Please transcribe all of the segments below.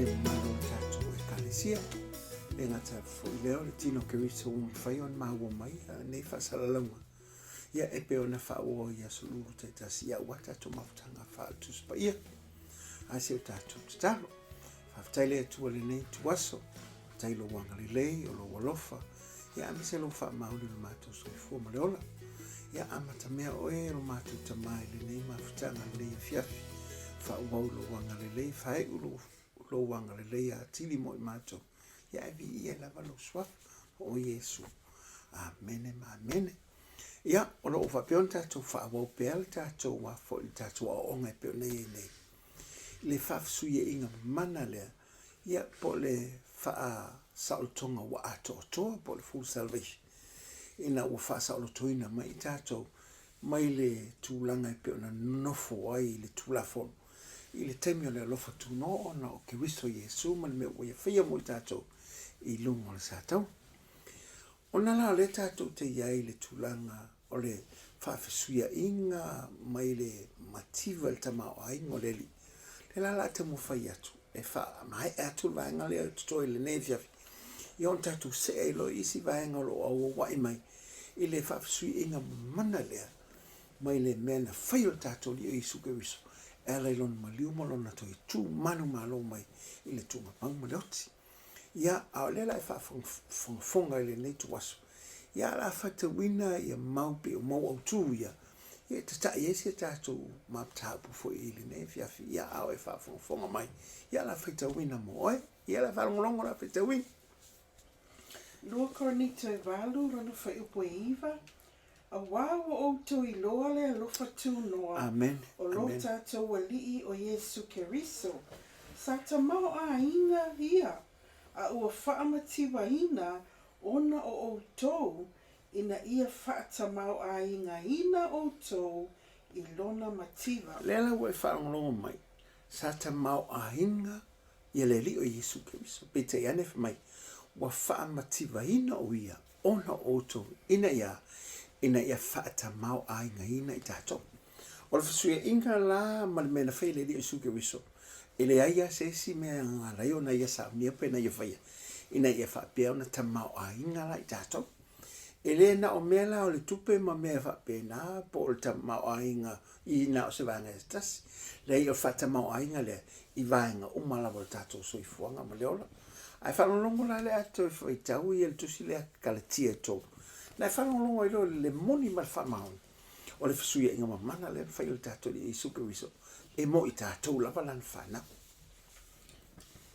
le mamalu o le tatou Ekalesia. E gata foi lea o le tino o Keriso ua mafai ona maua mai nei faasalalauga. Ia e pei ona faaauau i aso lulu taitasi ia aua tatou mafutaga faale-Tusi Paia. A si o tatou tatalo. Faafetai le Atua i lenei ituaso. Faafetai i lou agalelei, o lou alofa. Ia aemaise lou faamaoni i lo matou soifua ma le ola. Ia amatamea oe e lo matou Tama i lenei mafutaga i lenei afiafi. Faaauau lou agalelei, faaiu lou, lou agalelei atili mo i matou. Ia ae viia lava lou suafa, o Iesu. Amene ma amene. Ia, o lo o faapea ona tatou faaauau pea le tatou a foi le tatou aoaoga e pei ona i ai nei. I le faafesuiaiga mana lea, ia, po o le faasaolotoga ua atoatoa po o le full salvation, ina ua faasaolotoina mai i tatou mai le tulaga e pei ona nonofo ai i le Tulafono i le taimi o le alofa tunoa ona o Keriso Iesu ma le mea ua Ia faia mo i tatou i luga o le sataua. Ona la o lea tatou te i ai i le tulaga o le faafesuiaiga mai le mativa i le tamaoaiga o le Alii, lea la o le a taumafai atu e faamaea atu le vaega lea e totoe i lenei afiafi, ia ona tatou see ai loa i isi vaega o lo o auauai mai i le faafesuiaiga mamana lea mai le mea na fai o le tatou Alii o Iesu Keriso e ala i lona maliu ma lona toe tu manumalo mai i le tuugamau ma le oti. Ia, a o lea la e faafogafoga i lenei ituaso, ia o le a faitauina ia mau pei o mau autū ia, ia e tataʻi ai se tatou mataupu foi i lenei afiafi, ia a o e faafogafoga mai, ia o le a faitauina mo oe, ia o le a faalogologo o le a faitauina. 2 Korinito e 8, lona fuaiupu e 9, Auā ua outou iloa le alofa tunoa Amen. o lo Amen. tatou Alii o Iesu Keriso, sa tamaoaiga ia, a ua faamativaina ona o outou, ina ia faatamaoaigaina outou i lona mativa. Lea la ua e faalogologo mai, sa tamaoaiga ia le Alii o Iesu Keriso, peitai ane fai mai, ua faamativaina o ia ona o outou, ina ia, ina ia faatamaoaigaina i tatou. O le fesuiaiga la ma le mea na fai e le Alii o Iesu Keriso, e leai lava se isi mea e ala ai ona ia saunia pe na ia faia, ina ia faapea ona tamaoaiga la i tatou. E le na o mea la o le tupe ma mea faapena po o le tamaoaiga i na o se vaega e tasi. Leai, o le faatamaoaiga lea i vaega uma lava o le tatou soifuaga ma le ola. Ae faalogologo la lea toe faitau ia le tusi lea Kalatia e 3. Na e faalogologo ai loa i le moni ma le faamaoni o le fesuiaiga mamana lea na fai e le tatou Alii Iesu Keriso e mo i tatou lava lana fanau.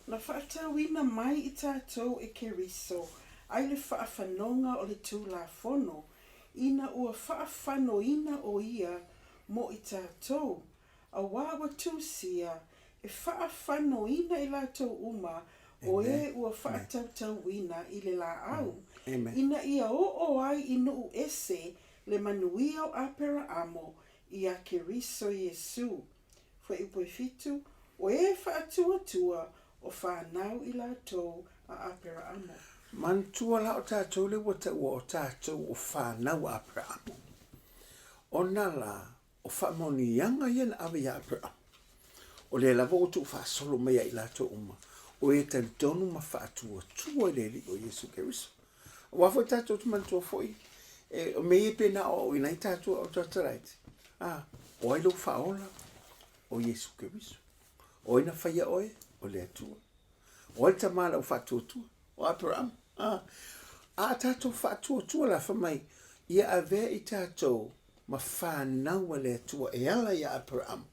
Na faatauina mai i tatou e Keriso ai le faafanoga o le Tulafono, ina ua faafanoina o ia mo i tatou, Auā ua tusia, e faafanoina i latou uma o e ua faatautauina i le lāau, ina ia oo ai i nuu ese le manuia o Aperaamo iā Keriso Iesū. Fuaiupu e fitu, O e faatuatua o fanau i latou a Aperaamo. Manatua la o tatou lea ua taua o tatou o fanau a Aperaamo, ona la O faamaoniaga ia na ave iā Aperama, o lea lava ua tuufaasolo mai ia i latou uma, o e talitonu ma faatuatua i le Alii o Iesu Keriso. Aua foi tatou te manatua foi, e, o mea ia pei na aoaoina ai tatou e aoaoa laiti, a, o ai lou faaola? O Iesu Keriso. O ai na faia oe? O le Atua. O ai le tama a lau faatuatua? O Aperama. A, a tatou faatuatua la, fai mai, ia avea i tatou ma fanau a le Atua e ala iā Aperamo.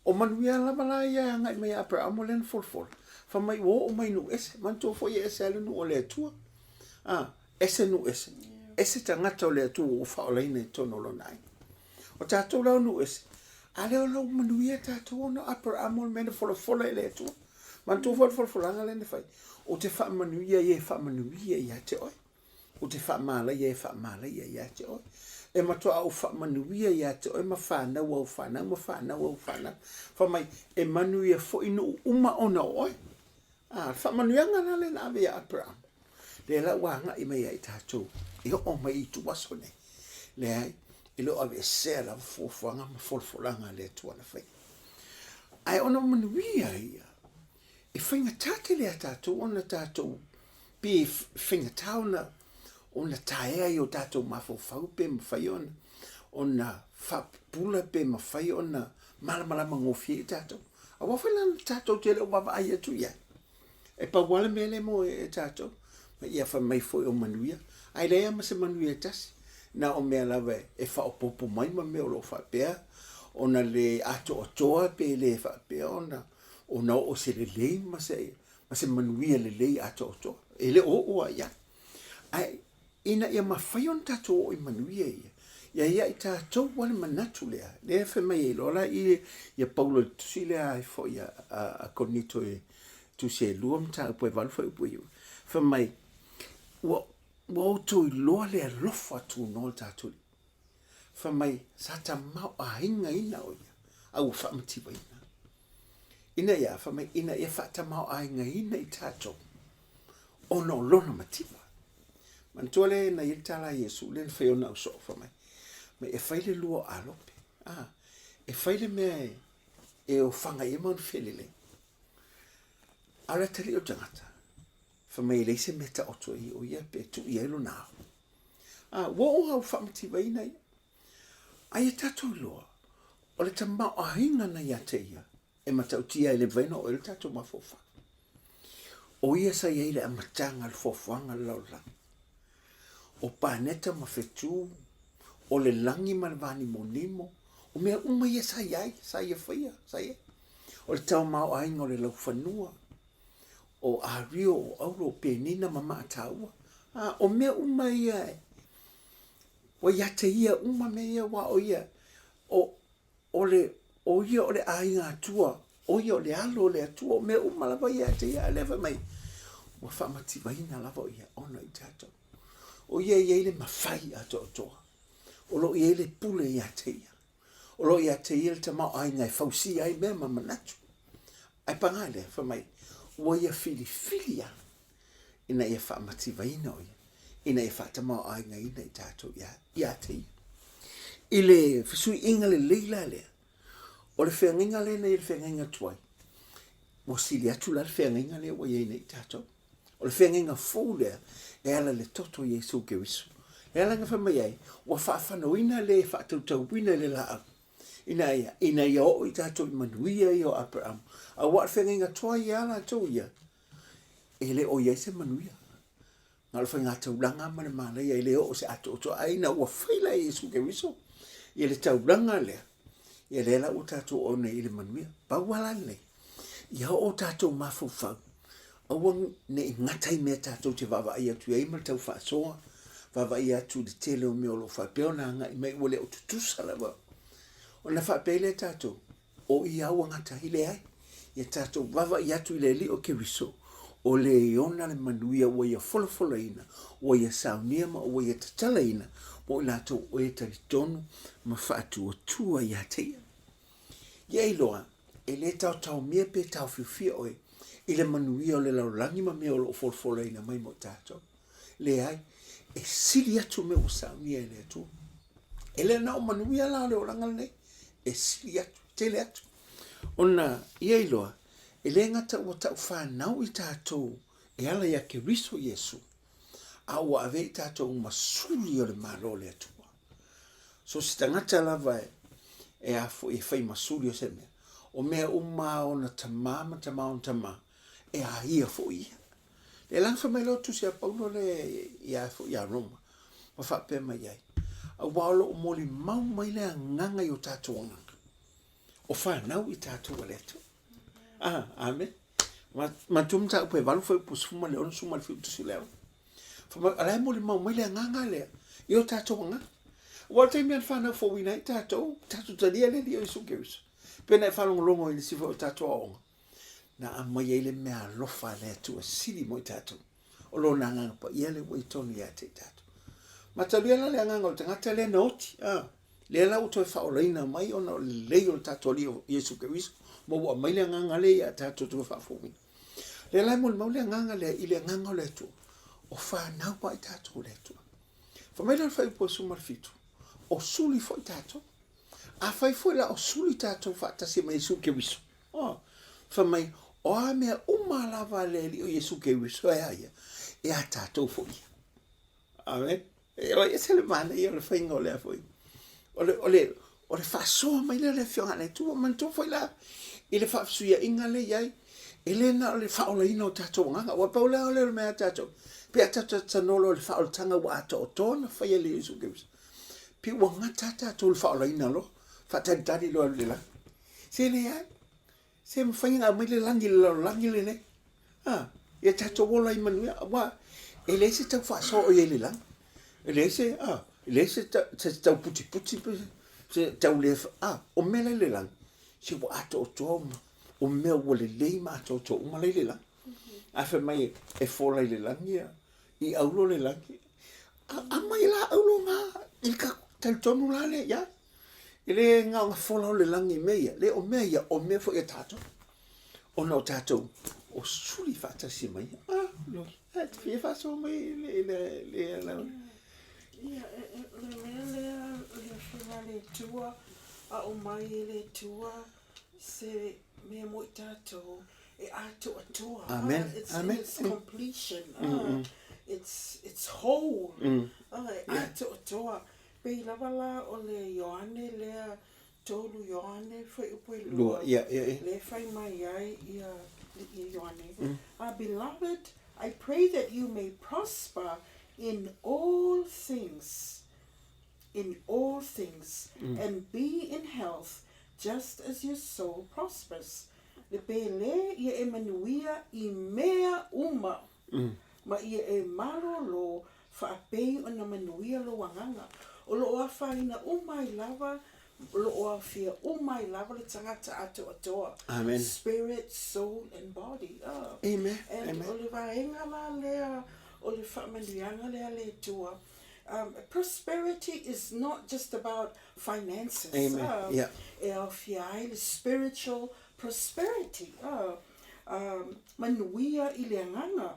O manuia lava la ia e agai mai ia Aperamo lea na folafola. Fai mai ua oo mai nuu ese. Manatua foi e ese lava le nuu o le Atua. A, ese nuu ese. Ese tagata o le Atua ua faaolaina i totonu o lona aiga. O tatou la o nuu ese, a lea o la ua manuia tatou ona o Aperamo le mea na folafola e le Atua. Manatua foi le folafolaga lea na fai, ou te faamanuia ia e faamanuia ia te oe. Ou te faamalaia e faamalaia ia te oe. E matuā ou faamanuia ia te oe ma fanau au fanau ma fanau au fanau. Fai mai, e manuia foi nuu uma ona o oe. A, le faamanuiaga la lea na ave iā Aperamo, lea la ua agai mai ia i tatou e oo mai i ituaso nei. Leai, e le o aveesea lava fuafuaga ma folafolaga a le Atua na faia. Ae ona o manuia ia, E faigata tele ia tatou ona tatou pe faigata ona ona taea i o tatou mafaufau pe mafai ona ona faapupula pe mafai ona malamalama gofie i tatou. Aua foi la tatou te le o vaavaai atu i ai. E pau lava le mea lea mo e tatou, ma ia fai mai foi o manuia, ae leai lava ma se manuia e tasi, na o mea lava e faaopoopo mai ma mea o lo o faapea ona le atoatoa pe le faapea ona ona oo i se lelei ma se ma se manuia lelei atoatoa. E le o oo lava i ai. Ae ina ia mafai ona tatou oo i manuia ia, ia ia i tatou lava le manatu lea, lea e fai mai ai loa la i ia Paulo i le tusi lea ai foi a Korinito e tusi e 2 mataupu e 8 fuaiupu 9, fai mai, ua, ua outou iloa le alofa tunoa o le tatou Alii. Fai mai, sa tamaoaigaina o ia, a ua faamativaina. Ina ia, fai mai, ina ia faatamaoaigaina i tatou, ona o lona mativa. Manatua lea na i ai le tala a Iesu lea na fai ona ausoo, fai mai, mai e fai le lua o alope, a, e fai le mea e, e ofaga i ai ma ona felelei. A o le atalii o le tagata, fai mai e leai se mea taoto i o ia pe tuu i ai lona ao. A, ua oo lava ua faamativaina ia. A ia tatou iloa, o le tamaoaiga na ia te ia, e matautia ai le mafai ona oo i ai lo tatou mafaufau. O ia sa i ai le amataga o le fuafuaga o le lalolagi. O paneta ma fetu, o le lagi ma le vanimonimo, o mea uma ia sa i ai, sa ia faia, sa i ai. O le tamaoaiga o le laufanua, o Ario, o Auro, o Penina ma Maataua. A, o mea uma ia, ua ia te ia uma mea ia, aua o ia, o, o le, o ia o le aiga Atua, o ia o le alo o le Atua, o mea uma lava ia te ia, a lea fai mai, ua faamativaina lava o ia ona i tatou. O ia e i ai le mafai atoatoa, o lo o i ai le pule ia te ia. O lo o ia te ia le tamaoaiga e fausia ai mea ma manatu. Ae paga lea, fai mai, ua ia filifili lava ina ia faamativaina o ia, ina ia faatamaoaigaina i tatou ia, ia te ia. I le fesuiaiga lelei la lea, o le feagaiga lea na i ai le feagaiga tuai, ua sili atu la le feagaiga lea ua i ai nei tatou. O le feagaiga fou lea e ala i le toto o Iesu Keriso. E ala ona fai mai ai, ua faafanoina le faatautauina i le laau, ina ia, ina ia oo i tatou i manuia ia o Aperama. Aua o le feagaiga tuai ia latou ia, e le o i ai se manuia. Na o le faiga taulaga ma le manaia e le oo se atoatoa, ae ina ua fai la e Iesu Keriso ia le taulaga lea, ia lea la ua tatou oo nei i le manuia. Pau lava la lenei, ia oo tatou mafaufau, aua ne i gata i mea tatou te vaavaai atu i ai ma le tau faasoa, vaavaai atu i le tele o mea o lo o faapea ona agai mai ua le o tutusa lava. Ona faapea ai lea tatou, o ia ua gata ai, leai. Ia tatou vaavaai atu i le Alii o Keriso, o le e ona le manuia ua ia folafolaina, ua ia saunia ma ua ia tatalaina mo i latou o e talitonu ma faatuatua ia te ia. Ia iloa, e le taotaomia pe taofiofia oe i le manuia o le lalolagi ma mea o lo o folafolaina mai mo i tatou. Leai, e sili atu mea ua saunia e le Atua. E le na o manuia la o le olaga lenei, e sili atu, tele atu. Ona ia iloa, e le gata ua taufanau i tatou e ala ia Keriso Iesu, a ua avea i tatou ma suli o le Malo o le Atua. So se tagata lava e a foi e fai ma suli o se mea, o mea uma a ona tama ma tama ona tama, e a ia foi ia. Lea la na fai mai loa tusi a Paulo lea ia foi ia Roma, ma faapea mai ai, aua o lo o molimau mai le agaga i o tatou agaga, o fanau i tatou a le Atua. Ah, amen. Manatua mataupu e 8 fuaiupu 16 ma le 71 le aoga. Fai mai, o la e molimau mai le agaga lea i o tatou agaga. Aua o le taimi lava na fanau fouina ai tatou, tatou talia le Alii o Iesu Keriso. Pei ona e faalogologo i le isi foi o tatou aoaoga, na aumai ai le meaalofa a le Atua sili mo i tatou. O Lona Agaga Paia lea ua i totonu ia te i tatou. Matalia la le agaga o le tagata lea na oti, a, lea la ua toe faaolaina mai ona o le lelei o le tatou Alii o Iesu Keriso, ma ua aumai le agaga lea ia tatou toe faafouina. Lea la e molimau le agaga lea i le agaga o le Atua, o fanau lava i tatou le Atua. Fai mai la le fuaiupu 17, o suli foi tatou. Afai foi la o suli tatou faatasi ma Iesu Keriso, oh, fai mai, o a mea uma uma lava a le Alii o Iesu Keriso e a ia, e a tatou foi ia. Amen. E oi, ese le manaia o le faiga o lea foi. O le, o le, o le faasoa mai lea o le Afioga a le Atua. Manatua foi la i le faafesuiaiga lea i ai, e le na o le faaolaina o tatou agaga. Aua pau lea o le mea a tatou, pe a tatou talanoa loa i le faaolataga ua atoatoa na faia e le Iesu Keriso, pei ua gata lava tatou i le faaolaina loa, faatalitali loa i le lagi. Se leai, Se mafai ona aumai le lagi i le lalolagi lenei. A, ia tatou ola ai manuia, aua e leai se tau faasoa o i ai i le lagi. E leai se, a, e leai se, se tau putiputi pe se tau le, a, o mea la i le lagi, se ua atoatoa uma, o mea ua lelei ma atoatoa uma la i le lagi. Ae fai mai e fola i le lagi ia, i aulo le lagi. A, aumai la aulo na i le talitonu la lea i ai. E le na ona fola o le lagi i mea ia, le o mea ia, o mea foi a tatou. Ona o tatou, o suli faatasi mai. Ah, lo, e te fia faasoa mai le, le, le, le, Ia, e, le mea lea, le afioga a le Atua, a o mai e le Atua se mea mo i tatou e atoatoa. Amen. Ah, it's Amen. in its completion. Ah, it's whole. Ah, e atoatoa. Pei lava la o le Ioane lea tolu Ioane fuaiupu e lua, lea fai mai ai ia Ioane, Ah, beloved, I pray that you may prosper in all things, in all things, and be in health just as your soul prospers. Le pele ia e manuia i mea uma. Ma ia e malōlō faapei ona manuia lou agaga. O lo o afaina uma ai lava, o lo o aofia uma ai lava le tagata atoatoa. Amen. Spirit, soul and body. Oh. Amen. And Amen. o le vaega la lea o le faamanuiaga lea a le Atua, prosperity is not just about finances. Amen. Yeah. E aofia ai le spiritual prosperity. Manuia i le agaga.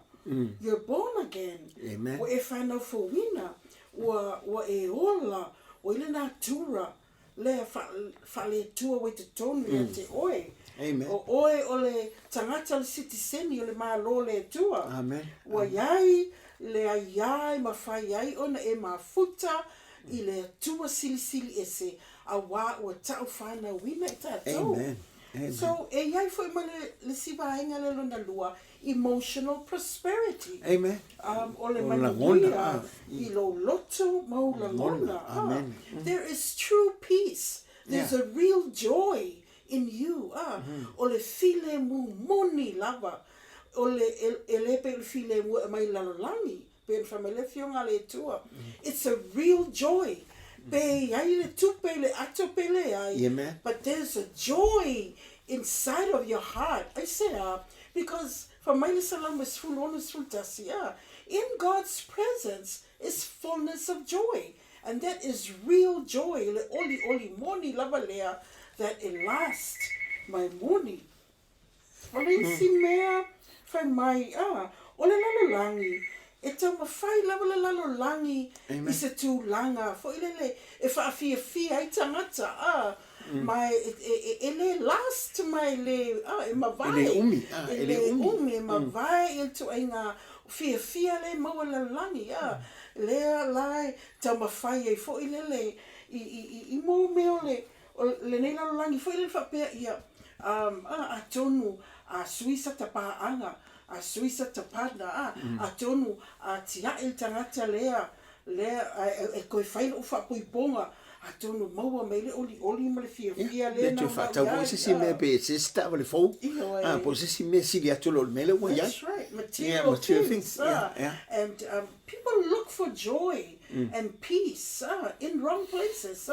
You're born again. Amen. Ua e whanau fouina, ua, ua e ola, ua i le natura lea faale-Atua ua i totonu ia te oe. Amen. O oe o le tagata o le sitiseni o le Malo o le Atua. Amen. Ua iai le aiā e mafai ai ona e mafuta i le Atua Silisili Ese, auā ua ta'u whanauina i tatou. Amen. Amen. So, e iai foi ma le, le isi vaega lea lona lua, emotional prosperity. Amen. O le O lagona, manuia ah. i lou loto ma ou lagona. Lagona, amen. There is true peace. There's a real joy in you. O le filemu moni lava. O le, e, e le pei o le filemu e aumai i le lalolagi. Pei ona fai mai le Afioga a le Atua, It's a real joy. Pe i ai le tupe i le ato pe leai, Amen. but there's a joy inside of your heart. Aisea? Because fai mai le Salamo 16, 11, a, In God's presence is fullness of joy. And that is real joy, le olioli moni lava lea that e last mai moni. O le isi mea fai mai, a, o le lalolagi, e taumafai lava le lalolagi i se tulaga foi lele e faafiafia ai tagata, a, ma e, e, e, e le last ma e le, a, e mavae. E le umi, a, e le umi, e mavae i le ituaiga fiafia lea e maua i le lalolagi, a, lea la e taumafai ai foi lele i, i, i, i mō mea o le, O lenei lalolagi foi lea faapea ia, a, atonu a sui sa ta paaga, a sui sa ta partner, a, atonu a tia'i le tagata lea, lea e toe fai lo'u faapuipoga, atonu maua mai le olioli ma le fiafia lea Ia, le toe faatau foi se isi mea pe se isi taavale fou, a, po o se isi mea sili atu i lo le mea lea ua i ai. That's right, material things, and people look for joy and peace in wrong places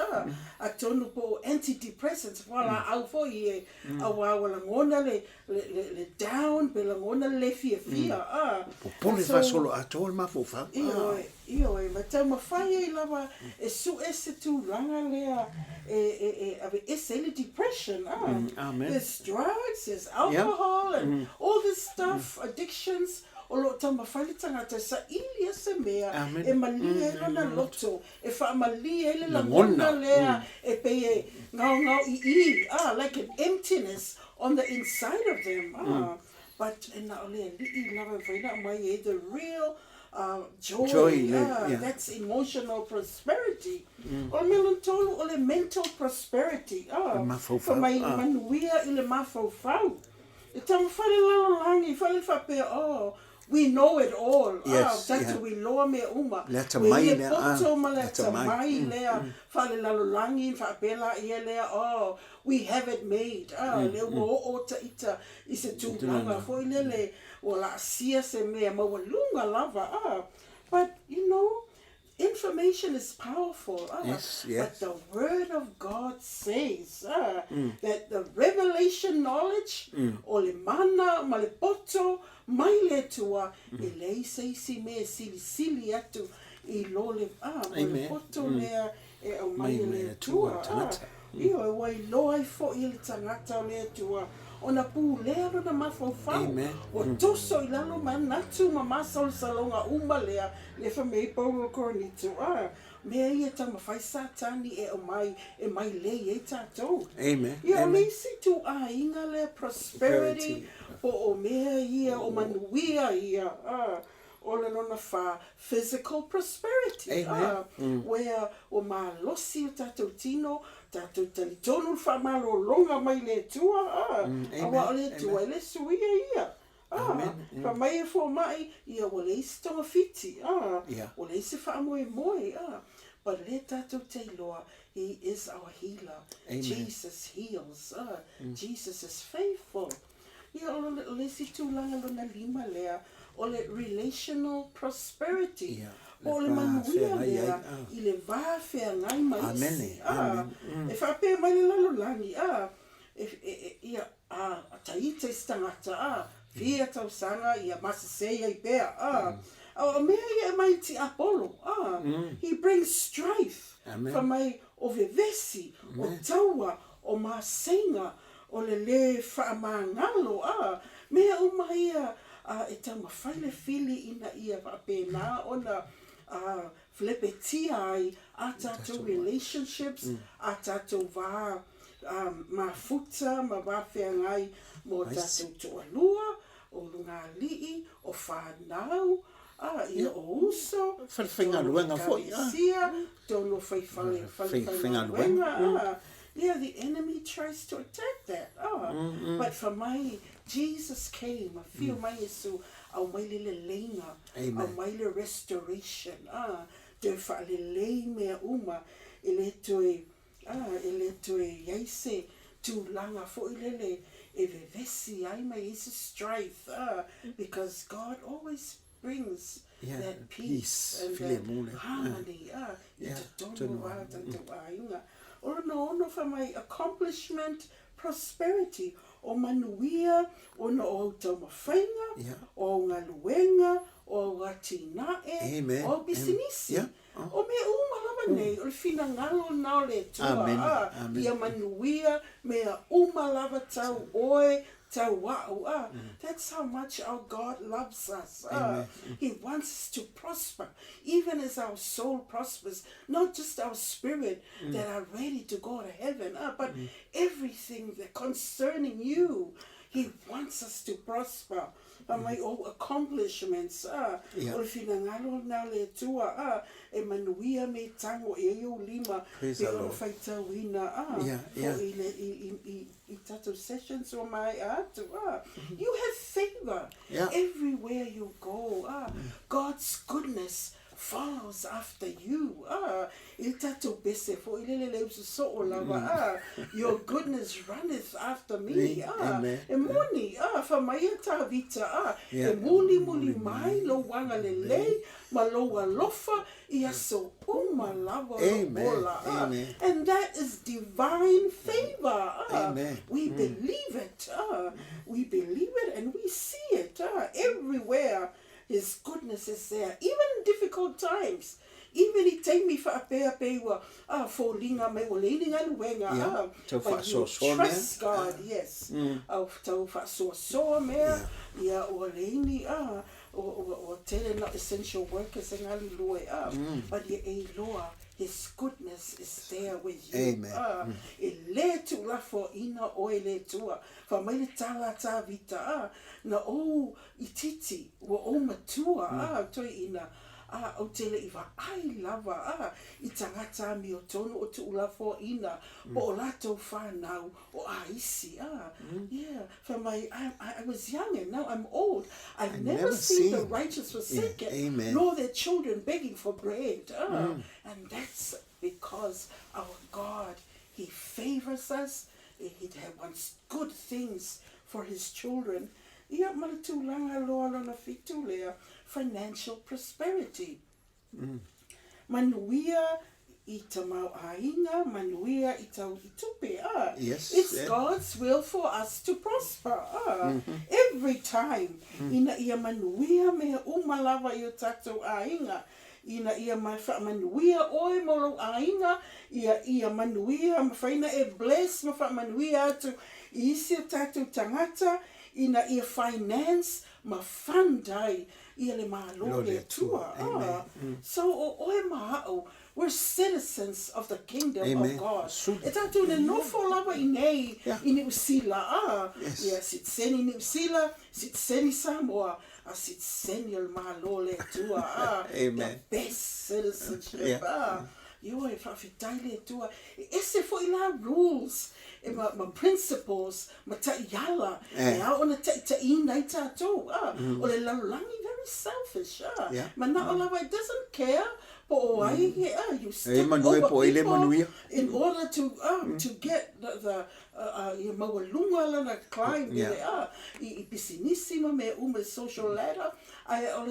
atonu po o antidepressants po o laau foi e auā ua lagona le le down pe lagona le le fiafia Popole faasolo atoa le mafaufau. Ioe, ioe, ma taumafai ai lava e sue se tulaga lea e e e aveese ai le depression Amen. There's drugs, there's alcohol and all this stuff, addictions. O lo o taumafai le tagata e saili ai se mea e malie ai lona loto, e faamalie ai le lagona lea e pei e gaogao iī, like an emptiness on the inside of them. But e na o le Alii lava e mafai ona aumai ai the real joy, Joy, le, yeah. that's emotional prosperity. O le mea lona tolu, o le mental prosperity, Le mafaufau, fai mai manuia i le mafaufau. E taumafai le lalolagi, fai le faapea, oh, we know it all, tatou iloa mea uma. Le atamai lea, le poto ma le atamai lea, faalelalolagi, faapea laia lea, oh, we have it made, lea ua oo ita i se tulaga foi lele ua laasia se mea maualuga lava, but you know, information is powerful, but the word of God says that the revelation knowledge, o le mana ma le poto mai le Atua, e leai se isi mea e silisili atu i lo le, ma le poto lea e aumai e le Atua. Ioe, ua iloa ai foi e le tagata o le Atua ona pulea lona mafaufau. Ua toso i lalo manatu ma masalosaloga uma lea, le fai mai ai Paulo i Korinito, mea ia e taumafai Satani e aumai e mailei ai tatou. Ia, o le isi ituaiga lea prosperity po o mea ia o manuia ia, o le lona fa, physical prosperity, where ua malosi o tatou tino, tatou talitonu le faamalologa mai le Atua, aua o le Atua e le suia ia. Fai mai e fomai, ia ua leai se togafiti, ua leai se faamoemoe, but lea tatou te iloa, He is our healer. Jesus heals, Jesus is faithful. Ia, o le isi tulaga lona lima lea, o le relational prosperity, po o le manuia lea i le va feagai ma isi. E faapea mai le lalolagi, ia, a ta ita i se tagata, fia tausaga, ia masese ai pea. A o mea ia e aumai i tiapolo, he brings strife, fai mai o vevesi, o taua, o maseiga, O le lē faamagalo, a, mea uma ia a e taumafai le fili ina ia faapena ona a felepetia ai a tatou relationships, a tatou va a mafuta ma va feagai mo tatou toalua, o lugalii, o fanau, a, ia o uso, Falefaigaluega foi, a. Ekalesia, tonu fai fale, falefaigaluega, a. Yeah, the enemy tries to attack that, a. But fai mai, Jesus came, afio mai Iesu, aumai le leleiga, aumai le restoration, a, toe faalelei mea uma, e le toe, a, e le toe i ai se tulaga foi lele e vevesi ai ma i ai se strife, a, because God always brings that peace and that harmony, a, i totonu o ā tatou aiga. O lona ono fai mai, accomplishment, prosperity, o manuia ona o au taumafaiga, o au galuega, o au atinae, o au pisinisi. O mea uma lava nei, o le finagalo lena o le Atua, a, ia manuia mea uma lava tau oe, tau a'u, a. That's how much our God loves us, a. He wants us to prosper, even as our soul prospers, not just our spirit that are ready to go to heaven, a, but everything that concerning you, He wants us to prosper. Fai mai ou accomplishments, a, o le finagalo lena o le Atua, a, e manuia me tango i ai ou lima, Praise pe the ona Lord. faitauina, a, foi i le, i, i, i, i tatou sessions ua maea atu, a. You have favour everywhere you go, a. God's goodness follows after you, a, i le tatou pese foi lele le uso soo lava, a, your goodness runneth after me, a, e moni, a, fai mai a Tavita, a, e mulimuli mai lou agalelei ma lou alofa i aso uma lava o lou ola, a, and that is divine favour, a, we believe it, a, we believe it and we see it, a, everywhere His goodness is there, even in difficult times. Even i taimi faapea pei ua ah foliga mai ua leai ni galuega ah Tau but you faasoasoa mea. trust God yes Au tau faasoasoa mea ia ua leai ni ah ua ua ua tele na essential workers e galulue ah but ia e iloa His goodness is there with you Amen. Ah e le tuulafoaina oe e le Atua. Fai mai le tala a Tavita ah na ou itiiti ua ou matua ah toeaina ah ou te le i vaai lava ah i tagata amiotonu o tuulafoaina po o latou fanau o aisi ah yeah fai mai I I was young and now I'm old I've never seen the righteous forsaken nor their children begging for bread ah and that's because our God he favours us he wants good things for his children ia ma le tulaga loa lona fitu lea financial prosperity. Manuia i tamaoaiga, manuia i tau i tupe, ah. Yes, It's yeah. God's will for us to prosper, ah. Every time, ina ia manuia mea uma lava i o tatou aiga, ina ia faamanuia oe mo lou aiga, ia ia manuia, mafai ona e bless ma faamanuia atu i isi o tatou tagata, ina ia finance ma fund ai ia le Malo le Atua. Ah, so o oe ma a'u, we're citizens of the kingdom of God. E tatou te nofo lava i nei i Niu Sila, ah, ia sitiseni Niu Sila, sitiseni Samoa, a sitiseni o le Malo le Atua, ah, the best citizenship, ah. Ioe, faafetai le Atua. E ese foi la rules e ma, ma principles ma taiala e ao ona taitaiina ai tatou, ah. O le lalolagi very selfish, ah. Manao lava it doesn't care po o ai, ah, you step over people in order to, ah, to get the, ia maualuga lana climb i le, ah, i pisinisi ma mea uma, social ladder, ae o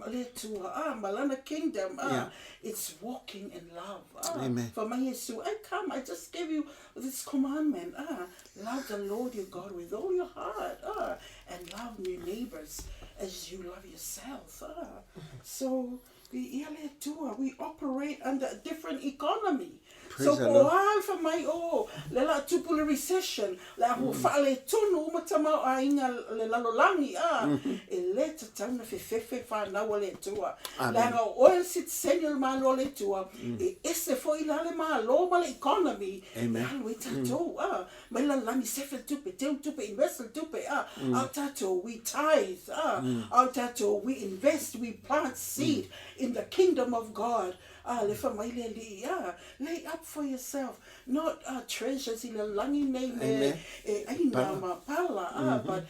le Atua, ah, ma lana kingdom, ah, it's walking in love, ah. Fai mai Iesu, I come, I just give you this commandment, ah, love the Lord your God with all your heart, ah, and love your neighbors as you love yourself, ah. So, ia le Atua, we operate under a different economy. Praise So, the po o Lord. a le fai mai, oh, le la tupu le recession, le a ua faaletonu uma tamaoaiga le lalolagi, ah, e le tatau ona fefefe fanau a le Atua. Amen. Leaga o oe le sitiseni o le Malo a le Atua, e ese foi la le Malo ma le economy, Amen. e alu ai tatou, ah, mai lalolagi sefe le tupe, teu le tupe, invest le tupe, ah, a o tatou, we tithe, ah, a o tatou, we invest, we plant seed in the kingdom of God. Ah, le fai mai le Alii, ah, lay up for yourself, not ah, treasures i lalolagi nei me Amen. e aina Pala. ma pala, ah, but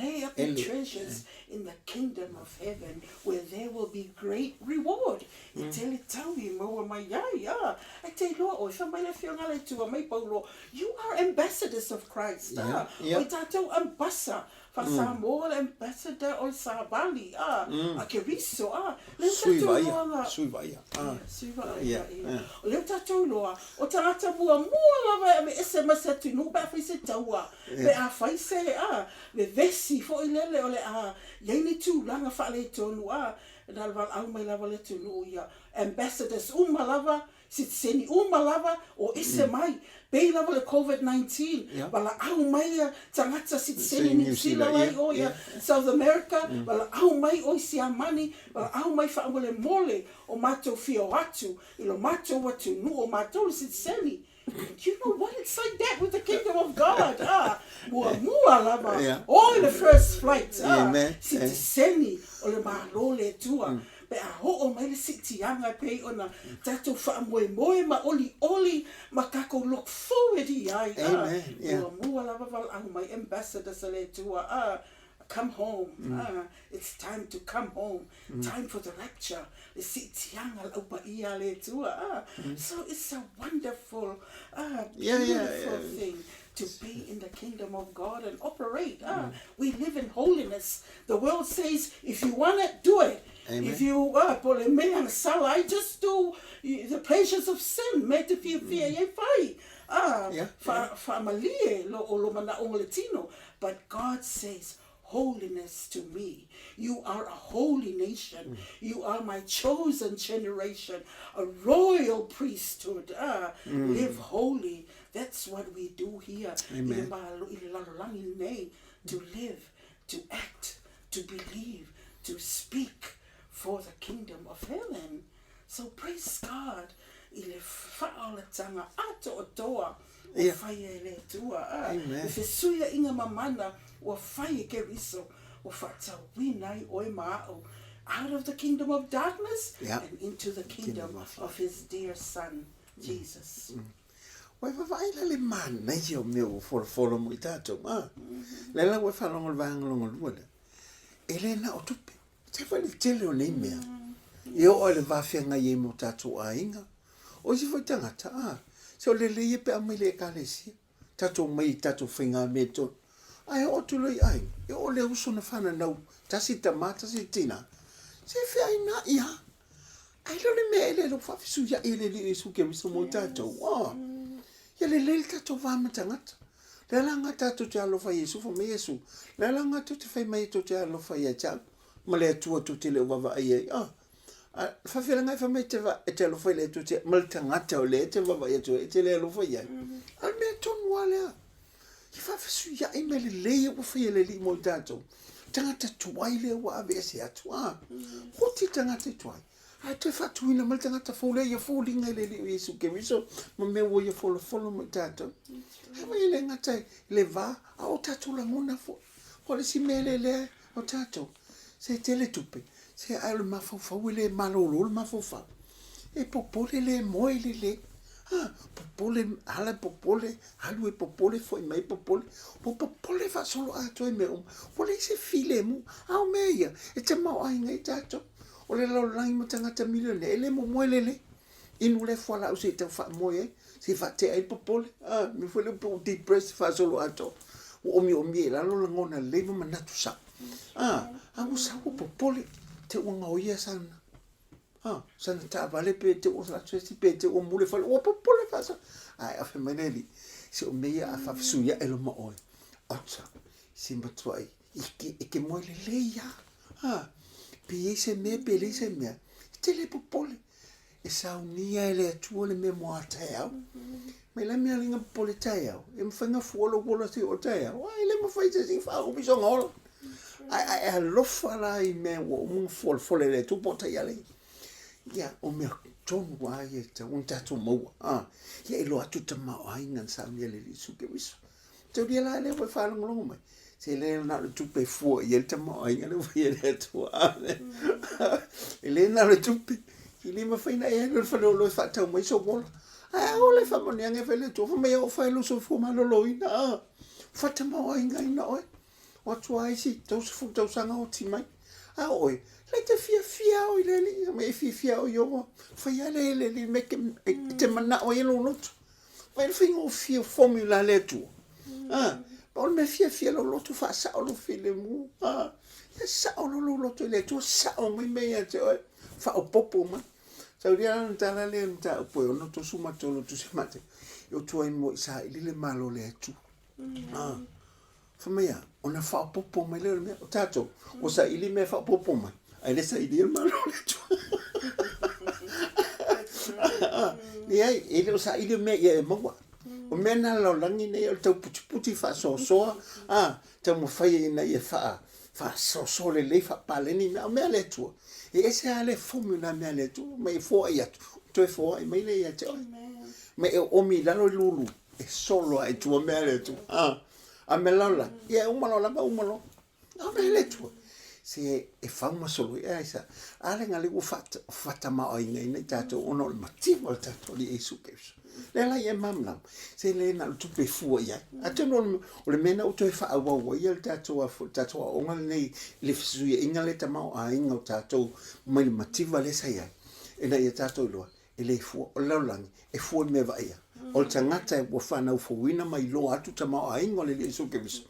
lay up your Ele. treasures in the kingdom of heaven where there will be great reward. E tele tau i maua mai ai, ah, e te iloa oe, fai mai le Afioga a le Atua mai Paulo, you are ambassadors of Christ, ah, Yeah, yeah. o i tatou ambasa, faa-Samoa le ambassador o le Savali, ah, a Keriso, ah, lea ua Sui tatou vaia, iloa nga, sui vaia, ah. Sui vaia, Yeah, ia. yeah. O lea ua tatou iloa, o tagata muamua lava e aveese mai se atunuu pe a fai se taua, pe a fai se, ah, vevesi foi lele o le a i ai ni tulaga faaletonu, ah, na valaau mai lava le atunuu ia ambassadors uma lava, sitiseni uma lava o ese mai, pei lava le Covid 19, Yeah. valaau mai ia tagata sitiseni New New Zealand Zealand, ai yeah, o ia yeah. South America, valaau mai o i Siamani, valaau mai faamolemole o matou fia o atu i lo matou atunuu o matou le sitiseni. And you know what? It's like that with the kingdom of God. Ah, muamua lava. Yeah. Oi le first flight. Ah, Amen. sitiseni o le Malo le Atua. Pe a oo mai le siitiaga e pei ona tatou faamoemoe ma olioli ma takou look forward i ai. Ah, Amen. Yeah. muamua lava valaau mai ambassadors a le Atua. Ah, come home. Ah, it's time to come home. Time for the rapture. Le siitiaga le aupaia a le Atua. Ah, so it's a wonderful, ah, Yeah, yeah, beautiful yeah. thing to be in the kingdom of God and operate. Ah, we live in holiness. The world says, if you want it, do it. Amen. If you ah, po o le mea na sala ai, just do the pleasures of sin, mea te fiafia i ai fai. Ah, Yeah, faamalie lo, o lo manaʻoga o le tino. But God says, holiness to me. You are a holy nation. You are my chosen generation, a royal priesthood. Ah, Live holy. That's what we do here. Amen. I le lalolagi lenei, to live, to act, to believe, to speak for the kingdom of heaven. So praise God i le faaolataga atoatoa ua faia e le Atua. A, Amen. le fesuiaiga mamana ua fai e Keriso ua faatauina ai oe ma a'u out of the kingdom of darkness and into the kingdom of his dear son Jesus. Ua e vaavaai la le manaia o mea ua folafola mo i tatou, a? Lea la ua e faalogo i le vaega lona lua lea, e le na o tupe. Se foi le tele o nei mea e oo i le va feagai ai ma o tatou aiga. O isi foi tagata, a, se o le lelei ia pe a omai i le Ekalesia, tatou omai i tatou faigamea i totonu. Ae oo atu loa i aiga, e oo le uso na fananau, tasi tama, tasi tina, se feaina'i lava. Ae le o le mea ea lea ua faafesuia'i e le Alii o Iesu Keriso mo i tatou. A, ia lelei le tatou va ma tagata. Le a la nga tatou te alofa i Iesu, fai mai Iesu, le a la nga tou te fai mai ai tou te alofa ia te au, ma le Atua tou te le o vaavaai ai. A, a faafelaga e fai mai e te, e te alofa i le Atua te, ma le tagata o lea e te vaavaai atu ai, e te le alofa i ai. A o le mea tonu lava lea. Ia faafesuia'i mea lelei ia ua faia e le Alii mo i tatou. Tagata tuai lea ua aveese atu. A, oti tagata i tuai. Ae toe faatuina mai le tagata fou lea ia foliga i le Alii o Iesu Keriso ma mea ua ia folafolo mo i tatou. Ae ua e le gata i le va, a o tatou lagona foi. O le isi mea lea lea o tatou, se tele tupe, se ae o le mafaufau e le malolo le mafaufau. E popole le moe lelei. Ha, popole, ala popole, alu e popole, foi mai popole. Ua popole faasoloatoa i mea uma. Ua leai se filemu. A o mea ia, e tamaoaiga ai tatou. O le lalolagi ma tagata milionea, e le momoe lelei. Inu lea fualaau se i tau faamoe ai, se i faatea ai le popole. A, mea foi lea pe ua depressed faasoloatoa. Ua omiomi ai i lalo lagona lelei ma manatu sao. A, a ua sau ua popole, te ua gaoia sana. A, sana taavale pe te ua atu se pe te ua mule fale, ua popole faasolo. Ae afe mai le alii, se o mea ia a faafesuiaʻe loa ma oe. Oka, se matuai e ke, e ke moe lelei lava. A, pe i ai se mea pe leai se mea, e te le popole. E saunia e le Atua le mea mo a taeao. Mai la mea linga popole taeao, e mafai ona fua lou ola seia oo taeao. Ai, e le mafai se isi faaumi sona ola. Ae a e alofa la i mea ua uma ona folafola e le Atua po o taiala ia. Ia, o mea tonu lava ia e tatau ona tatou maua. A, ia iloa atu tamaoaiga na saunia e le Alii Iesu Keriso. Taulia la lea ua e faalogologo mai. Se le na o le tupe e fua i ai le tamaoaiga lea ua fai e le Atua. Amen. E le na o le tupe. E le mafai ona e alu i le faleoloa e faatau mai sou ola. Ae a ola i faamanuiaga e fai le Atua, fai mai a oo fai lou soifua maloloina. A, faatamaoaigaina oe. O atu a isi 30 tausaga oti mai. A o oe, la e te fiafia oe i le Alii, fai mai e fiafia oe i ou fai a le le Alii mea e te manao ai lou loto. Fai le faigofie o formula a le Atua. A, o le mea fiafia lou loto faasao lou filemu. A, ia sao loa lou loto i le Atua, sao mai mea ia te oe, faaopoopo mai. Saulia la na tala lea mataupu e ono tosu ma tolu tusi mate. E otu ai mo i saili le Malo o le Atua. A, Fai mai a, ona faaopoopo mai lea o le mea. O tatou, ua saili mea e faaopoopo mai, ae le sailia le Malo o le Atua. Leai, e le o saili o mea ia e maua. O mea na lalolagi nei o le tauputiputi faasoasoa, a, taumafai ina ia faa, faasoasoa lelei, faapaleni mea, o mea a le Atua. E ese lava le formula a mea a le Atua, ma e foai atu, toe foai mai lea ia te oe. Ma e oomi i lalo i lulu, e solo lava i tua mea a le Atua. A, A mea laola, ia e uma loa lava uma loa. A mea le Atua. Se e fau ma solo i ai sa. A le ngale ua faatamaoaigaina i tatou ona o le mativa o le tatou Alii Iesu Keriso. Lea la ia e malamalama, se le na o le tupe e fua i ai. Atonu o le mea lena ua toe faaauau ai le tatou tatou aoaoga lenei i le fesuiaiga lea tamaoaiga o tatou mai le mativa lea sa i ai, ina ia tatou iloa e le fua. O le lalolagi, e fua i mea vaaia. O le tagata ua fanau fouina ma iloa atu tamaoaiga o le Alii Iesu Keriso,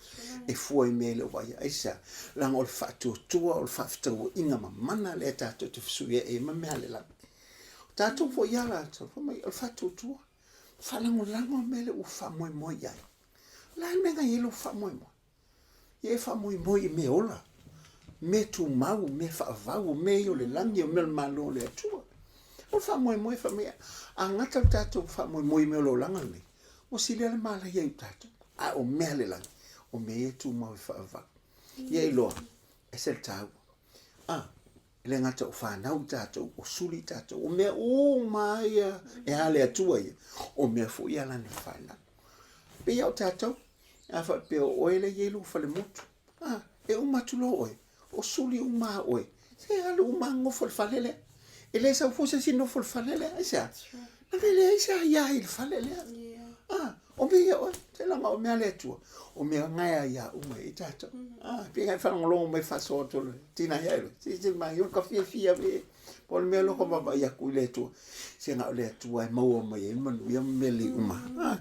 e fua i mea e le o vaaia. Aisea? Leaga o le faatuatua, o le faafetauaiga mamana lea tatou te fesuiai ai ma mea a le lagi. O tatou foi ia latou, fai mai, o le faatuatua, faalagolago le mea lea ua faamoemoe i ai. O le a le mea na i ai lou faamoemoe? Ia e faamoemoe i mea ola, mea tumau, mea faavau, o mea ia o le lagi, o mea o le Malo o le Atua. O le faamoemoe fai mai, a gata le tatou faamoemoe i mea o le olaga lenei, ua silia le malaia i tatou. A o mea a le lagi, o mea ia e tumau e faavavau. Ia iloa, ese le taua. A, e le gata o fanau i tatou, o suli i tatou, o mea uma ia e a le Atua ia, o mea foi ia lana fanau. Pei o tatou, a faapea o oe lea e i ai lou falemotu, a, e uma atu loa oe, o suli uma a oe, se alu uma nofo i le fale lea. E le sau foi se isi nofo i le fale lea, aisea? Leaga e leai se aia i le fale lea. A, o mea ia oe, se leaga o mea a le Atua, o mea na e aia uma i tatou. A, pei na e faalogologo mai faasoa atu le tina ia e se se mai o ka fiafia me. Po o le mea loko vaavaai atu i le Atua, se na o le Atua e maua mai ai manuia ma mea lelei uma. A,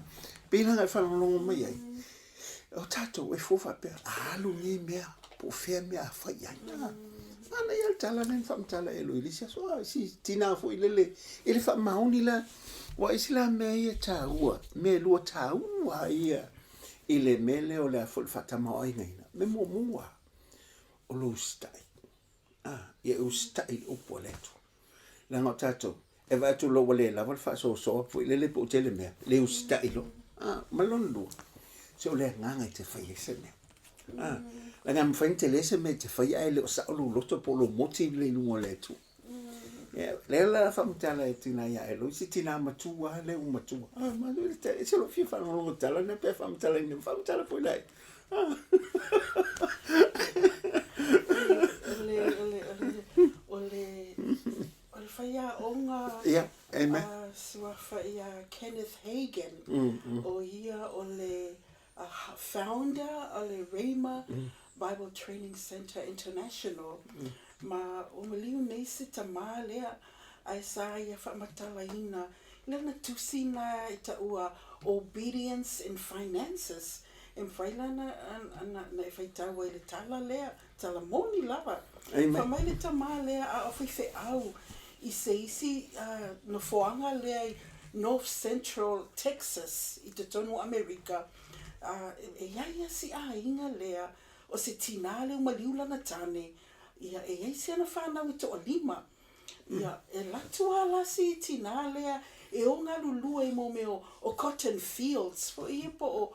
pei la na e faalogologo mai ai, O tatou e fua faapea, a alu nei mea, po o fea mea a fai i ai. Manaia le tala lea na faamatala e Loili isi aso, a si tina foi lele i le faamaoni la. Ua isi la mea ia taua, mea e lua taua ia i le mea lea o le a foi le faatamaoaigaina. Mea muamua, o lou usitai. A, ia e usitai i le upu a le Atua. Leaga o tatou, e vaai atu loa ua le lava le faasoasoa foi lele po o tele mea, le usitai loa. A, ma lona lua, se o le agaga e te fai ai se mea. A, leaga e mafai ona tele se mea e te fai ae le o sao lou loto po o lou motive i luga o le Atua. Ia, lea la faamatala e tina ia Eloi, si tina matua lava lea ua matua. A, ma e se lou fia faalogologo i tala na pe faamatalaina, faamatala foi la O le faiaoga a suafa ia Kenneth Hagin, o ia o le founder o le Rhema Bible Training Centre International, ma ua maliu nei si tamā lea ae sa ia faamatalaina i lana tusi na i taua Obedience in Finances. E mafai la na e faitau ai i le tala lea, tala moni lava. Fai mai le tamā lea a o faifeau i se isi nofoaga lea i North Central Texas i totonu o Amerika, e i ai ia si aiga lea o se tinā lea ua maliu lana tane, ia e i ai si ana fanau e toalima. Ia, e alu atu lava la si tinā lea e o galulue i mō mea o cotton fields foi ia po o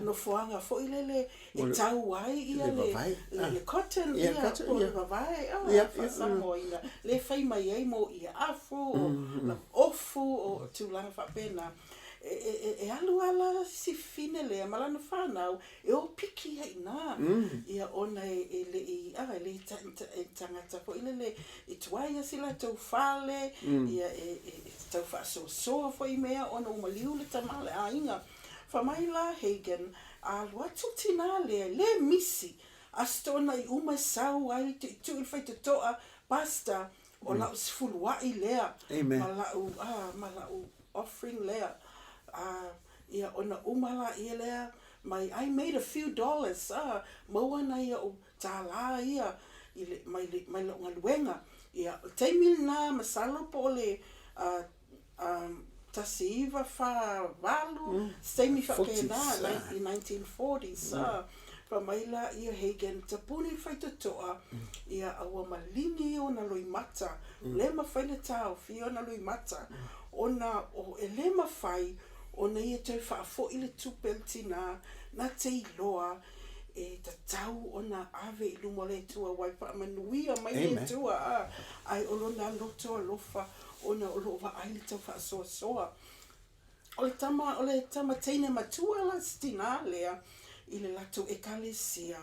nofoaga foi lele e tau ai ia le cotton ia po o le vavae a faa-Samoa-ina lea e fai mai ai mō ia afu o ofu o tulaga faapena. E alu lava la si fafine lea ma lana fanau e o piki ai i ina, ia ona e le i, a, e le e tagata foi lele e tuai a si latou fale, ia e tau faasoasoa foi i mea ona ua maliu le tama a le aiga. Fai mai la Hagen, a alu atu le tinā lea, e le misi, Aso Toonai uma e sau ai tuitui le faitotoa, Pastor, o lau sefuluai lea, ma lau, a, ma lau offering lea. A, ia ona uma laia lea mai I made a few dollars a, maua nai o'u tālā ia i le, mai le, mai la'u galuega. Ia, o le taimi lena masalo po o le 1948, se taimi faapena, 1940s a, fai mai laia Hagen, tapuni le faitotoa, ia a ua maligi ona loimata, le mafai ona taofia ona loimata, ona o, e le mafai ona ia toe faafoi le tupe a le tinā, na te iloa e tatau ona ave i luma o le Atua aua e faamanuia mai le Atua, a, ae o lona loto alofa ona o lo o vaai le tau faasoasoa. O le tama, o le tama teine matua la si tinā lea i le latou ekalesia,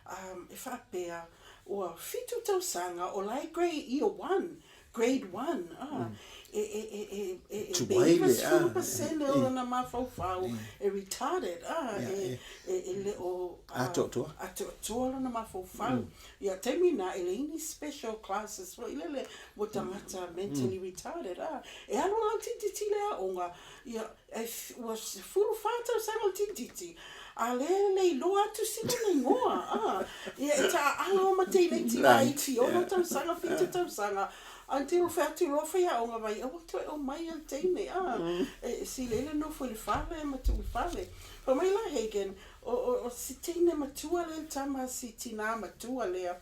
um, e faapea, ua fitu tausaga o la e grade, year one, grade one, ah, e, e, e, e, e, e, pe 90% o lona mafaufau e retarded, ah, e, e, e le o, atoatoa, atoatoa lona mafaufau. Ia taimi na e leai ni special classes foi lele mo tagata mentally retarded a e alu ala le tititi le aoga ia e ua 14 tausaga o le tititi a lea le iloa atu si lona igoa a ia e taaalo ma teineiti laiti 6 tausaga 7 tausaga until fai atu loa faiaoga vai aua toe omai a le teine a e si lele nofo i le fale ma tuu i le fale. Fai mai la Hagen. O, o, o si teine matua lea le tama a si tinā matua lea,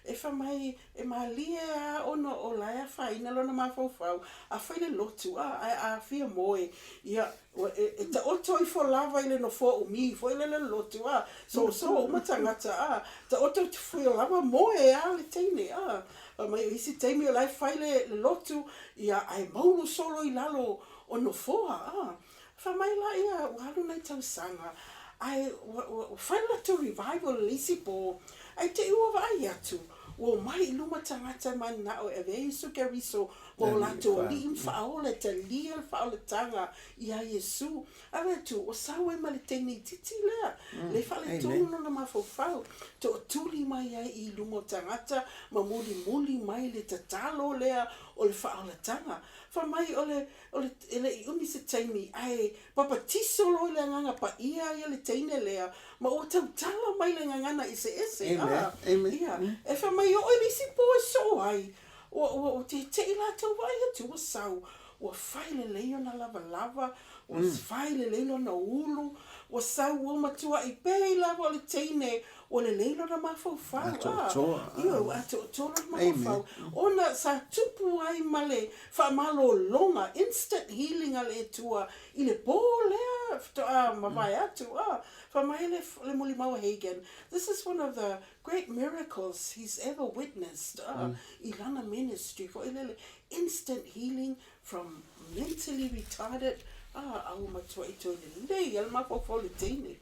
e fai mai, e malie a ona o la e afaina lona mafaufau, a fai le lotu, a, ae a fia moe, ia, ua, e, e taoto ifo lava i le nofoa umi foi lele le lotu, a, soosoo uma tagata, a, taoto ifo lava moe a le teine, a. Fai mai o isi taimi o la e fai le, le lotu, ia, ae maulu solo i lalo o nofoa, a. Fai mai la ia ua alu nai tausaga ae ua ua fai le latou revival i le isi po, ae te i ua vaai atu ua omai i luma tagata e mananao e avea Iesu Keriso ma o latou alii ma faaola e talia le faaolataga iā Iesu. Ae vaai atu ua sau ai ma le teine itiiti lea, le faaletonu lona mafaufau, tootuli mai ai i luma o tagata ma mulimuli mai le tatalo lea o le faaolataga. Fai mai o le O le, e le i umi se taimi, ae papatiso loa i le Agaga Paia ia le teine lea, ma ua tautala mai le gagana eseese, a, ia, e fai mai oo i le isi po e soo ai, ua, ua, ua teteʻi latou vaai atu, ua sau, ua fai lelei ona lavalava, ua fai lelei lona ulu, ua sau ua matuaʻi pei lava o le teine Ua lelei lona mafaufau, a. Atoatoa, a. Ioe, ua atoatoa lona mafaufau, ona sa tupu ai ma le faamalologa, instant healing a le Atua i le po lea faatoa mavae atu, a. Fai mai le, le mulimau a Hagin, This is one of the great miracles he's ever witnessed, a, i lana ministry foi lele, instant healing from mentally retarded, a, a ua matuai toe lelei lava le mafaufau o le teine.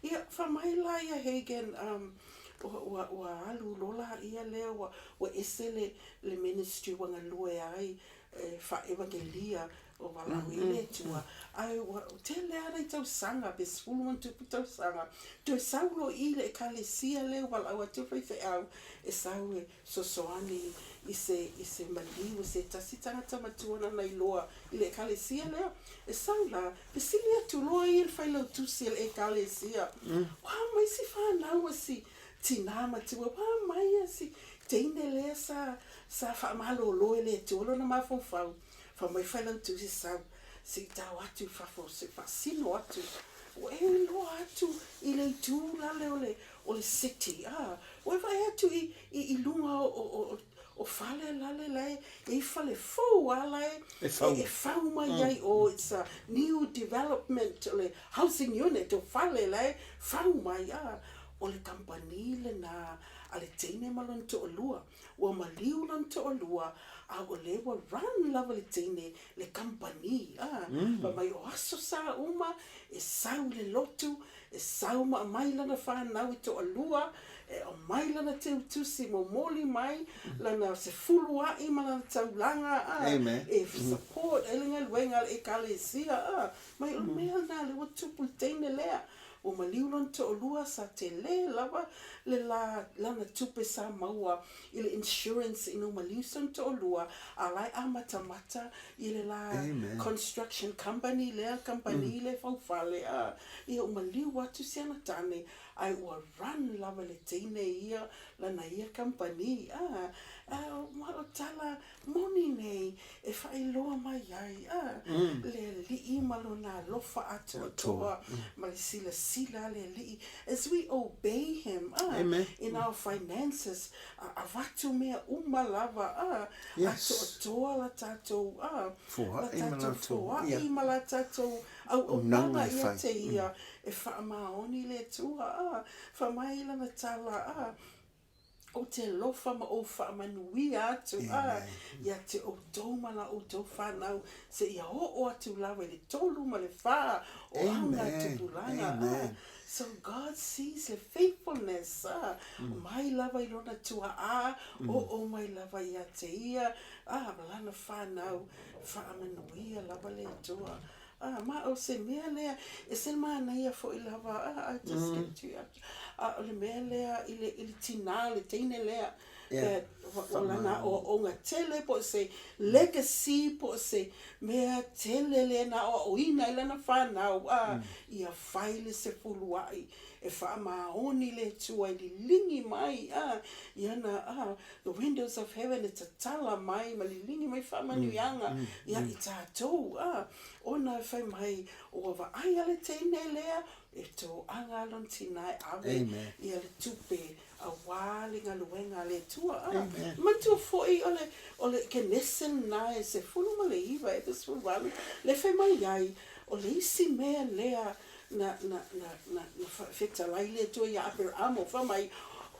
Ia, fai mai la ia Hagen, um, ua, ua, ua alu loa la ia lea, ua, ua ese le, le ministry ua galue ai, e faa-evangelia o valaau i le Atua. Ae ua tele lava nai tausaga, pe 10 ma ona tupu tausaga, toe sau loa i i le Ekalesia lea ua valaau atu le faifeau e sau e fesoasoani i se, i se maliu o se tasi tagata matua nana iloa i le Ekalesia lea. E sau la, fesili atu loa ia i le failautusi a le Ekalesia, Ua mai si fanau a si tinā matua, ua mai a si teine lea sa, sa faamalolo e le Atua lona mafaufau. Fai mai failautusi, Sau, se i tao atu i fafo, se i faasino atu. Ua e iloa atu i le itu lale o le, o le city, a, ua e vaai atu i, i, i luga o, o, o, o fale lale la e i ai fale fou a la e, e fau, e, e fau mai mm. ai o it's a new development o le housing unit o fale la e fau mai a o le kamupani lena a le teine ma lona toalua ua maliu lona toalua a o lea ua run lava le teine le kamupani a mm. Fai mai o aso sa uma e sau i le lotu E sau ma aumai lana fanau e toalua, e aumai lana teutusi momoli mai, lana sefulua'i ma lana taulaga, a, e support ai le galuega a le Ekalesia, a. Mai o le mea lena lea ua tupu i le teine lea. Ua maliu lona toalua, sa tele lava le la, lana tupe sa maua i le insurance ina ua maliu sona toalua, a la e amatamata i le la construction company lea, kamupani lea e faufale, a. Ia ua maliu atu si ana tane ae ua run lava le teine ia lana ia kamupani a ma o tala moni nei e faailoa mai ai a le Alii ma lona alofa atoatoa ma le silasila a le Alii as we obey him a in our finances a avatu mea uma lava a atoatoa la tatou a la tatou foai ma la tatou Auaunaga ia te ia e faamaoni le Atua, a, fai mai lana tala, a, Ou te alofa ma ou faamanuia atu, a, ia te outou ma la outou fanau seia oo atu lava i le tolu ma le fa o auga tupulaga, a. So God sees the faithfulness, a, mai lava i lona tuaa, oo mai lava ia te ia, a, ma lana fanau, faamanuia lava le Atua. A, ma o se mea lea, e se manaia foi lava, a, I just get to, a, o le mea lea i le, i le tinā, le teine lea, that o lana aoaoga tele po o se legacy po o se mea tele lea na aoaoina ai lana fanau, a, ia fai le sefulua'i e faamaoni le Atua e liligi mai, a, i ana, a, the windows of heaven e tatala mai ma liligi mai faamanuiaga ia i tatou, a, ona e fai mai, ua vaai a le teine lea, E toaga lona tina e ave ia le tupe aua le galuega a le Atua. A, manatua foi o le, o le Kenese lena e 19 ea pe 18, le fai mai ai, o le isi mea lea na, na, na, na, na fetalai le Atua ia Aperamo, fai mai,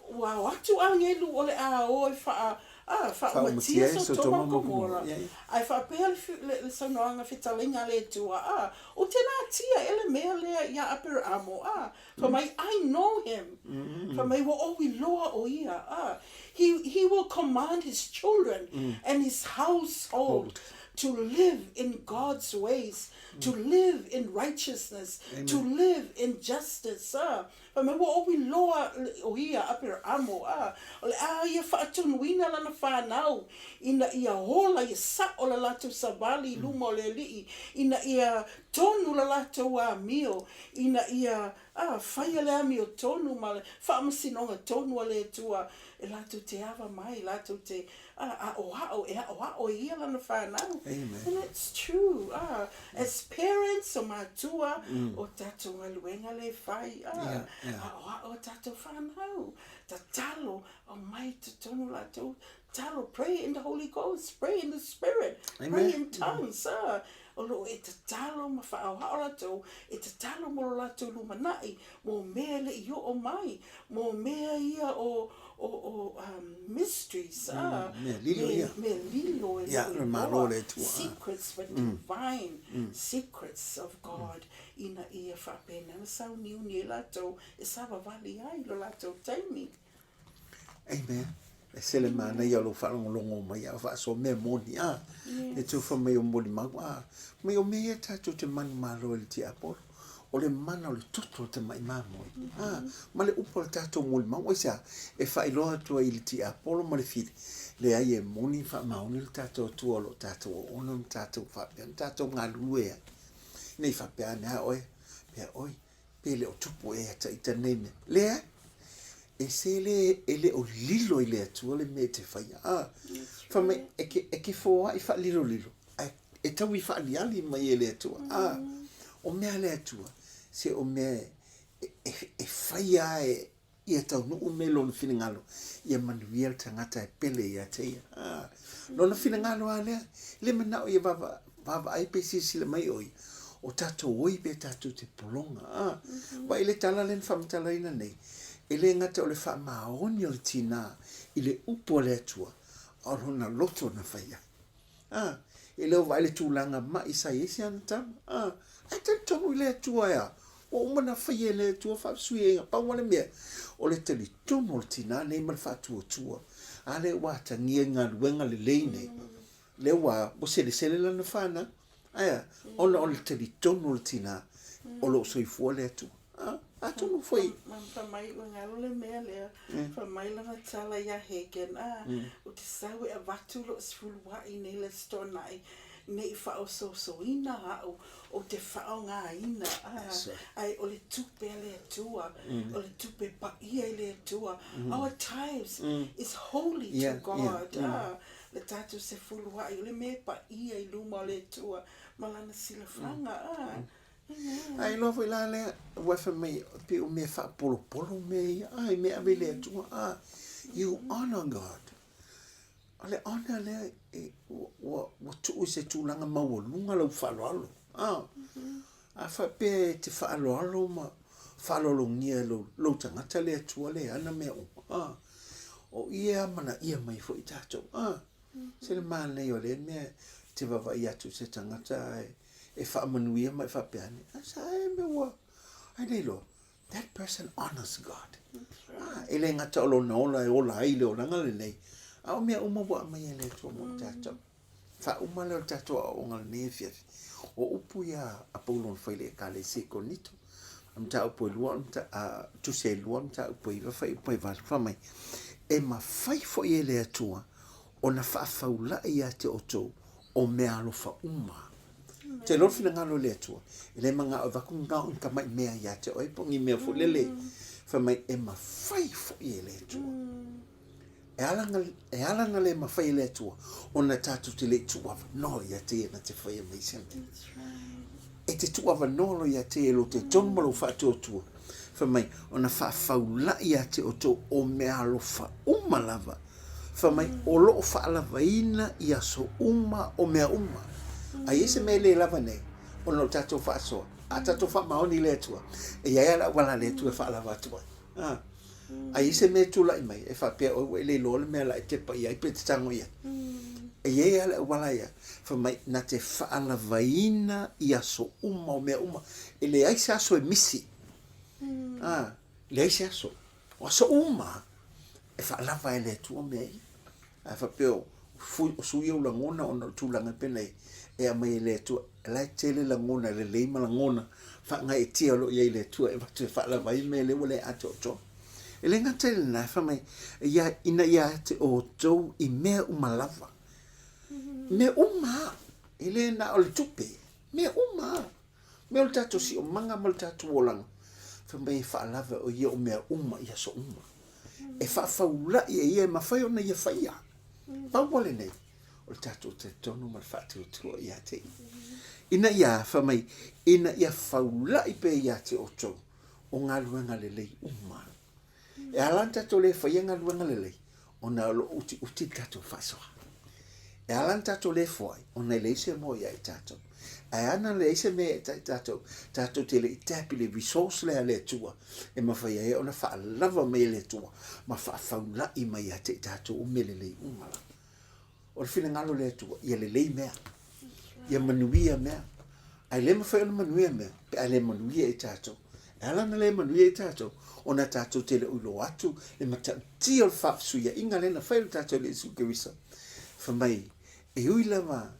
ua o atu agelu o le a o e faa, a, faaumatia Sotoma ma Gomora, ae faapea le, le saunoaga fetalaiga a le Atua, a, Ou te natia e le mea lea iā Aperamo, a, fai mai, I know him. Fai mai, ua ou iloa o ia, a, he, he will command his children and his household to live in God's ways, to live in righteousness, to live in justice, a, Fai mai ua ou iloa o ia Aperamo, a, o le a ia faatonuina lana fanau ina ia ola ia sao le latou savali i luma o le Alii, ina ia tonu le latou amio, ina ia, a, faia le amio tonu ma le faamasinoga tonu a le Atua e latou te ava mai, latou te, a, aʻoaʻo, e aʻoaʻo e ia lana fanau. Amen. And it's true, a, as parents, o matua, o tatou galuega lea e fai, a, Yeah, yeah. aʻoaʻo a tatou fanau, tatalo, aumai i totonu latou, tatalo, pray in the Holy Ghost, pray in the Spirit, Amen. pray in tongues, a, o loo e tatalo ma faaoao latou, e tatalo mo lo latou lumanai, mo mea e le i oo mai, mo mea ia o, o, o um, mysteries, ah, mea lilo ia. Mea lilo e Ia, loo le Malo o le Atua, ah. Secrets, but divine secrets of God, ina ia faapena ona sauniuni ai latou e savavali ai lo latou taimi. Amen. E se le manaia o lou faalogologo mai a o faasoa mea moni a. E tufa mai o molimau a. Mai o mea ia tatou te manumalo i le tiapolo. O le mana o le toto o le tamai mamoe. A, ma le upu a le tatou molimau. Aisea? E faailoa atu ai i le tiapolo ma le fili, leai e moni ma faamaoni le tatou Atua o lo o tatou oona ma tatou faapea ona tatou galulue ai. Ne i faapea ane lava oe, pea oi, pe le o tupu ea ta ita nei mea. Leai, e se le, e le o lilo i le Atua le mea e te faia. A, fai mai, e ke, e ke foai faalilolilo, ae e tau i faaliali mai e le Atua. A, o mea a le Atua, se o mea e, e, e faia lava e, ia taunuu me lona finagalo, ia manuia le tagata e pele ia te ia. A, lona finagalo lava lea, le manao ia vava, vaavaai pe silasila mai o ia, o tatou oi pe tatou te pologa. A, vaai i le tala lea na faamatalaina nei, e le gata o le faamaoni o le tinā i le upu a le Atua, a o lona loto na fai ai. A, e le o vaai le tulaga maʻi sa i ai si ana tama. A, ae talitonu i le Atua e a? Ua uma ona faia e le Atua faafesuiaiga. Pau lava le mea, o le talitonu o le tinā nei ma le faatuatua. A lea ua atagia i galuega lelei nei, lea ua, ua selesele lana fanau. Ae a? Ona o le talitonu o le tinā, o lo o soifua le Atua. A, atonu foi. Ma fai mai ua galo le mea lea, fai mai lana tala ia Hagen, a, ou te sau e avatu lou sefuluai nei le Aso Toonai, ne i faaosoosoina au, ou te faaaogaina, a, ae o le tupe a le Atua, o le tupe paia i le Atua. Our tithes is holy to God, a, le tatou sefuluai, o le mea e paia i luma o le Atua ma lana silafaga, a. Ae iloa foi la lea, ua fai mai, pei o mea faapolopolo mea ia, a, i mea ave i le Atua, a, you honor God. O le honor lea, e, ua, ua, ua tuu i se tulaga maualuga lau faaaloalo, a. A faapea e te faaaloalo ma faaaloalogia e lou, lou tagata le Atua le ana mea uma, a, o i e amanaia mai foi tatou, a. Se le manaia o lea mea, te vaavaai atu i se tagata ae, e faamanuia ma e faapea ane, a sa e mea ua, ai le iloa, that person honors God. Ah, e le gata o lona ola e ola ai le olaga lenei, a o mea uma ua aumai e le Atua mo tatou. Faauma lea o le tatou aoaoga lenei afiafi. O upu ia a Paulo na fai i le Ekalesia i Korinito, a mataupu e lua, a tusi e lua, mataupu e iva, fuaiupu e valu, fai mai, e mafai foi e le Atua ona faafaulai ia te outou o mea alofa uma. Te iloa le finagalo o le Atua, e le manao e avatu ni tamai mea ia te oe po o ni mea foi lele, fai mai e mafai foi e le Atua. E ala na, e ala na le mafai e le Atua ona tatou te le i tuuavanoa ia te ia na te faia mai se mea. That's right. E te tuuavanoa loa ia te e lo te tonu ma lou faatuatua, fai mai, ona faafaula'i ia te outou o meaalofa uma lava, fai mai, o lo o faalavaina i aso uma o mea uma. A i ai se mea e le lava nei, ona o le tatou faasoa, a tatou faamaoni i le Atua, e i ai lava le auala a le Atua e faalava atu ai. A, a i ai se mea e tulai mai, e faapea oe ua e le iloa le mea la e tepa i ai pe te tago i ai. E i ai lava le auala ia, fai mai, na te faalavaina i aso uma o mea uma. E leai se aso e misi. A, leai se aso. O aso uma e faalava ai e le Atua mea ia. A faapea o sui ou lagona ona o le tulaga penei e aumai e le Atua, la e tele lagona lelei ma lagona faagaeetia o lo o i ai i le Atua e avatu e faalava ai mea lea ua le atoatoa. E le gata i lena, e fai mai, ia, ina ia te outou i mea uma lava. Mea uma lava, e le na o le tupe, mea uma lava. Mea o le tatou siomaga ma le tatou olaga, fai mai e faalava o ia o mea uma i aso uma. E faafaula'i e ia e mafai ona ia faia. Pau lava lenei, o le tatou talitonu ma le faatuatua ia te ia. Ina ia, fai mai, ina ia faula'i pea ia te outou o galuega lelei uma. E ala ona tatou le faia galuega lelei, ona o lo o utiuti le tatou faasoa. E ala ona tatou le foai, ona e leai se moa ia i tatou. Ae ana leai se mea ia i tatou, tatou te le i tap i le resource lea a le Atua, e mafai ai ona faalava mai e le Atua ma faafaula'i mai ia te i tatou o mea lelei uma lava. O le finagalo o le Atua, ia lelei mea, ia manuia mea. Ae le mafai ona manuia mea pe a le manuia i tatou. E ala ona le manuia i tatou, ona tatou te le o iloa atu le matautia o le faafesuiaiga lea na fai e le tatou Alii Iesu Keriso. Fai mai, e ui lava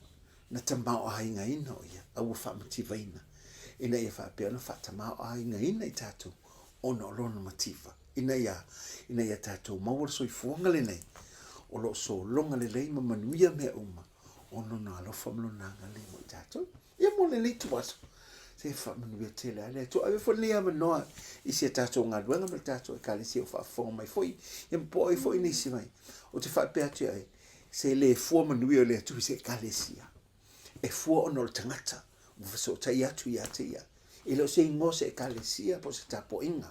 na tamaoaigaina o ia, a ua faamativaina, ina ia faapea ona faatamaoaigaina i tatou ona o lona mativa. Ina ia, ina ia tatou maua le soifuaga lenei, o lo o sologa lelei ma manuia mea uma, o lona alofa ma lona agalelei mo i tatou. Ia mo lenei ituaso, se faamanuia tele ai le Atua. Ave foi lenei avanoa i si a tatou galuega ma le tatou Ekalesia o faafofoga mai foi, ia ma po o ai foi nisi mai. Ou te faapea atu ia oe, se le fua manuia o le Atua i se Ekalesia. E fua ona o le tagata ua fesootai atu ia te ia. E le o se igoa o se ekalesia po o se tapuaiga,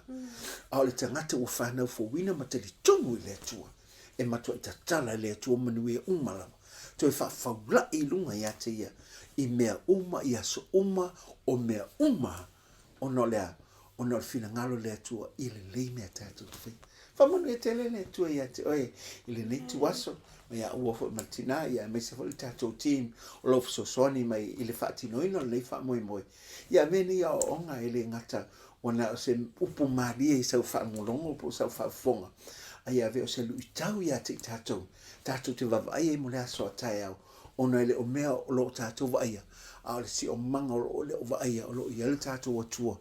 a o le tagata ua fanau fouina ma talitonu i le Atua, e matuai tatala e le Atua manuia uma lava, toe faafaula'i i luga ia te ia i mea uma, i aso uma, o mea uma, ona o le a? Ona o le finagalo o le Atua ia lelei mea tatou te faia. Faamanuia tele le Atua ia te oe i lenei ituaso, ma ia ua foi ma le tinā, ia aemaise foi le tatou team o lo o fesoasoani mai i le faatinoina o lenei faamoemoe. Ia avea nei aoaoga e le gata ua na o se upu malie i sau faalogologo po o sau faafofoga, a ia avea o se luitau ia te i tatou, tatou te vaavaai ai mo le aso a taeao, ona e le o mea o lo o tatou vaaia, a o le siomaga o lo o le o vaaia, o lo o i ai le tatou Atua,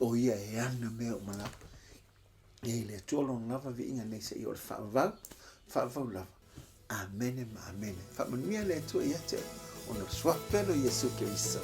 o ia e ana mea uma lava. E i le Atua lona lava viiga nei seia o le faavavau, faavavau lava. Amene ma amene. Faamanuia le Atua ia te oe, ona o le suafa pele o Iesu Keriso.